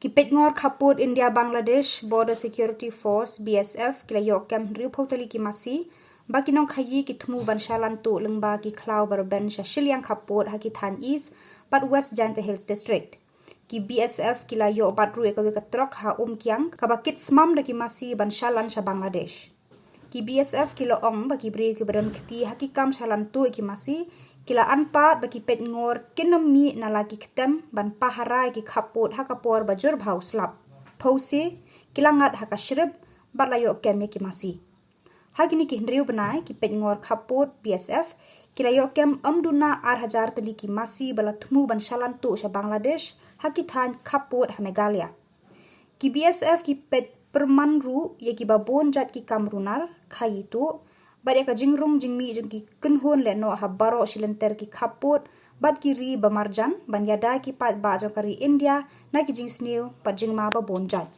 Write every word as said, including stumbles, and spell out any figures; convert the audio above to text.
Ki peitngor khappud India Bangladesh Border Security Force, B S F, ki la ïoh kem hynriewphew tylli ki masi ba ki nongkhaïi ki thmu ban shalan tuh lyngba ki khlaw ba rben sha shiliang khappud ha ki thaiñ East bad West Jaintia Hills District. Ki B S F ki la ïoh bat ruh ïa kawei ka trok ha Umkiang kaba kit smam da ki masi ban shalan sha Bangladesh. Ki B S F ki la ong ba ki briew kiba don kti ha ki kam shalan tuh ïa ki masi ki la antad ba ki peitngor kin ym mih na la ki ktem ban pahara ïa ki khappud ha ka por ba jur bha u slap. Phewse ki la ngat ha ka shrip bad la ïoh kem ïa ki masi. Ha kine ki hynriew bnai, ki peitngor khappud B S F ki la ïoh kem ym duna ar hajar tylli ki masi ba la thmu ban shalan tuh sha Bangladesh ha ki thaiñ khappud ha Meghalaya. Ki B S F ki peit pyrman ruh ïa kiba bun jait ki kam runar, khaïi tuh bad ïa ka jingrung jingmih jong ki kynhun lehnoh ha baroh shi lynter ki khappud bad ki ri ba marjan ban ïada ïa ki paidbah jong ka ri India na ki jingsniew bad jingma ba bun jait.